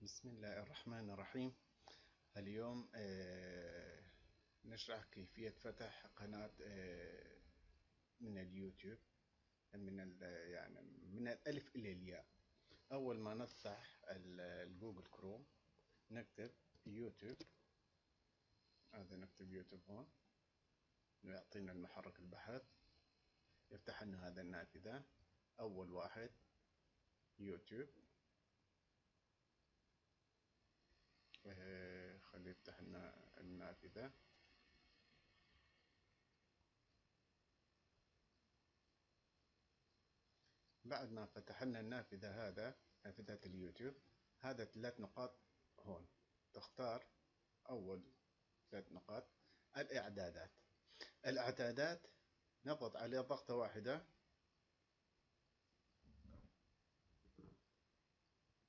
بسم الله الرحمن الرحيم. اليوم نشرح كيفية فتح قناة من اليوتيوب، يعني من الألف إلى الياء. أول ما نفتح الجوجل كروم نكتب يوتيوب، هذا نكتب يوتيوب هون، يعطينا المحرك البحث، يفتح لنا هذا النافذة. أول واحد يوتيوب، خليه يفتح لنا النافذة. بعد ما فتح لنا النافذة، هذا نافذة اليوتيوب، هذا 3 نقاط هون، تختار أول 3 نقاط الإعدادات. الإعدادات نضغط عليه ضغطة واحدة،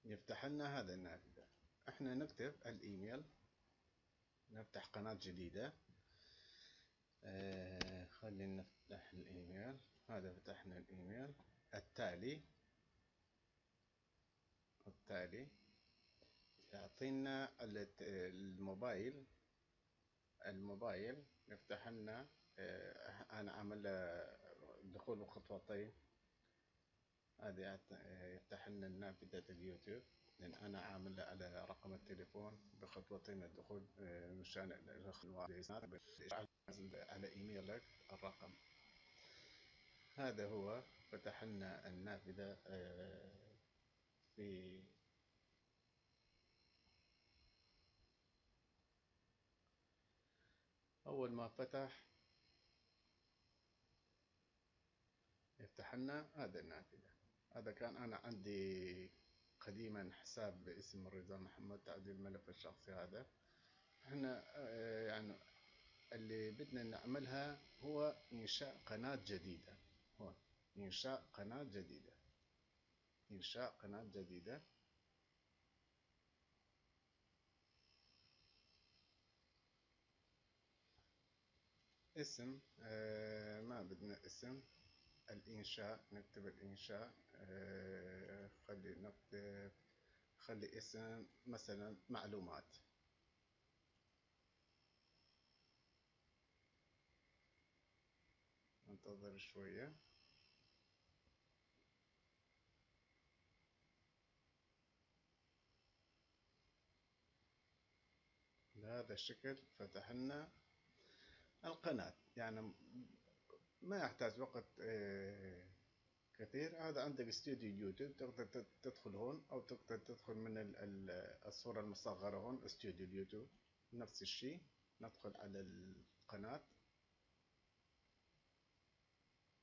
يفتح لنا هذا النافذة. احنا نكتب الايميل، نفتح قناة جديدة. خلينا نفتح الايميل. هذا فتحنا الايميل. التالي يعطينا الموبايل يفتح لنا. انا عامل دخول بخطوتين. هذا يفتح لنا نافذة اليوتيوب، لأن أنا عامل على رقم التليفون بخطوتين الدخول، مشان على إيميلك الرقم. هذا هو فتح لنا النافذة، في أول ما فتح يفتح لنا هذا النافذة. هذا كان أنا عندي قديما حساب باسم رضا محمد، تعديل الملف الشخصي. هذا احنا يعني اللي بدنا نعملها هو إنشاء قناة جديدة. هون إنشاء قناة جديدة، إنشاء قناة جديدة. اسم، ما بدنا اسم. الإنشاء، نكتب الإنشاء. خلي نكتب، خلي اسم مثلا معلومات. انتظر شوية. بهذا الشكل فتح لنا القناة، يعني ما يحتاج وقت كثير. هذا عندك استوديو يوتيوب، تقدر تدخل هون أو تقدر تدخل من الصورة المصغرة هون استوديو اليوتيوب، نفس الشيء. ندخل على القناة.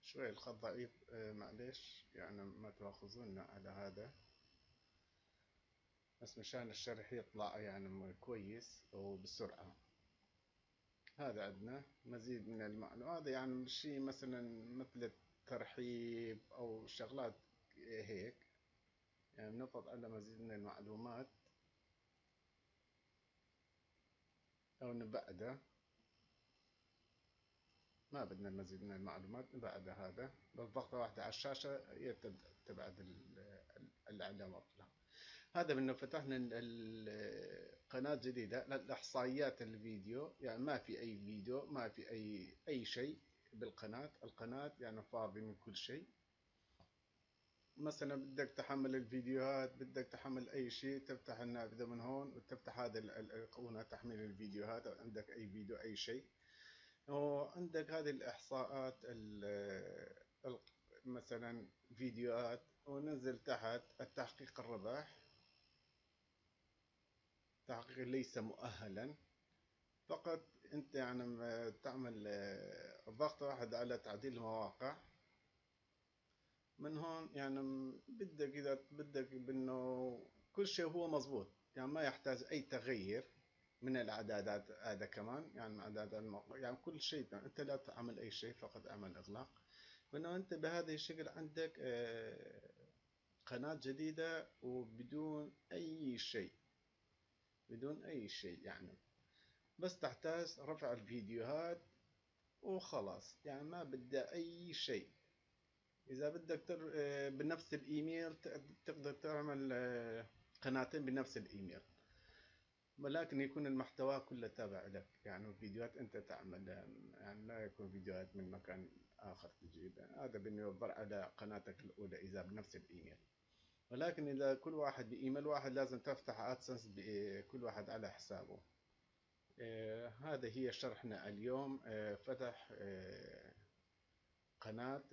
شوي الخط ضعيف، معلش يعني ما تواخذونا على هذا، بس مشان الشرح يطلع يعني كويس وبسرعة. هذا عندنا مزيد من المعلومات، هذا يعني شيء مثلا مثل الترحيب أو شغلات هيك، يعني بنضغط على مزيد من المعلومات أو نبعده. ما بدنا المزيد من المعلومات، نبعد هذا بالضغطة واحدة على الشاشة تبعد الإعلامات. هذا بأنه فتحنا القناة جديدة. الإحصائيات الفيديو، يعني ما في أي فيديو، ما في أي شيء بالقناة. القناة يعني فاضي من كل شيء. مثلا بدك تحمل الفيديوهات، بدك تحمل أي شيء، تفتح النافذة من هون وتفتح هذا الأيقونة تحميل الفيديوهات. عندك أي فيديو أي شيء، وعندك هذه الإحصاءات مثلا فيديوهات. وننزل تحت التحقيق الربح، تحقيق ليس مؤهلا، فقط انت يعني تعمل ضغط واحد على تعديل المواقع من هون. يعني بدك اذا بدك بانه كل شيء هو مظبوط، يعني ما يحتاج اي تغيير من الاعدادات. هذا كمان يعني اعدادات الموقع، يعني كل شيء انت لا تعمل اي شيء، فقط اعمل اغلاق. بانه انت بهذا الشكل عندك قناة جديدة وبدون اي شيء، بدون اي شيء، يعني بس تحتاج رفع الفيديوهات وخلاص، يعني ما بدها اي شيء. اذا بدك بنفس الايميل تقدر تعمل قناتين بنفس الإيميل، ولكن يكون المحتوى كله تابع لك، يعني فيديوهات أنت تعملها، يعني لا يكون فيديوهات من مكان آخر تجيبها. هذا بالنظر على قناتك الأولى إذا بنفس الإيميل. ولكن إذا كل واحد بإيميل واحد لازم تفتح AdSense بكل واحد على حسابه. هذا هي شرحنا اليوم، فتح قناة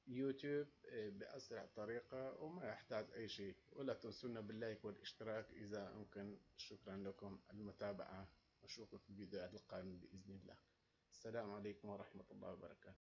يوتيوب بأسرع طريقة وما يحتاج أي شيء. ولا تنسونا بال like والاشتراك إذا أمكن. شكرا لكم المتابعة، وأشوفكم في الفيديوهات القادمة بإذن الله. السلام عليكم ورحمة الله وبركاته.